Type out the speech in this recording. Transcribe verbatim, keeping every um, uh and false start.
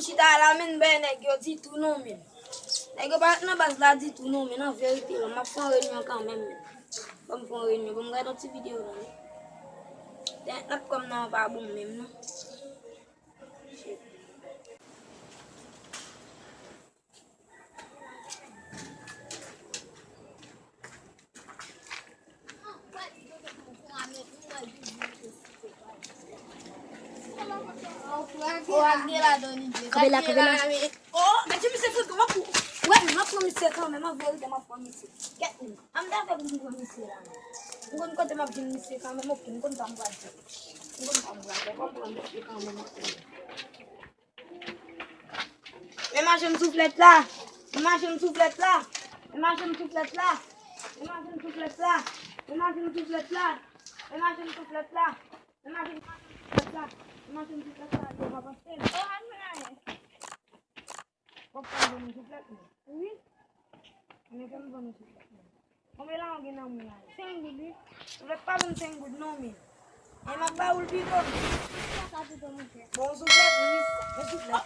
Chita la, men, bay nèg yo ditou non, men. Nèg yo pa ret nan baz la ditou non, men, an verite, men, m ap fè yon reyinyon kanmenm, men. Ban m fè yon reyinyon, ban m gade yon ti videyo la, men. Tèt nèt kòm nan pa bon menm, non. Shit. Kanpe la, kanpe la. Oh, men ti misye fout, m ap pou. Wè, m ap pran misye kanmenm, an verite, m ap pran misye. Kèt, men. An m dakò pou m pran misye la, men. M konn kote m ap jwenn misye kanmenm, oke, m konn sa m pral fè. M konn sa m pral fè, m ap pran misye kanmenm, oke. Men machann souflèt la. Men machann souflèt la. Men machann souflèt la. Men machann souflèt la. Men machann souflèt la. Men machann souflèt la. Men machann souflèt la. Men machann souflèt la. Yo pa panse l. W ap pran yon souflèt, men. Wi. Men fè m pran yon souflèt, men. Konbyen lajan w gen nan men w la? Senk goud, wi. Souflèt pa vann senk goud non, men. E m ap ba ou l pito. Sa pito, monchè. Bon, souflèt, wi. Yon souflèt.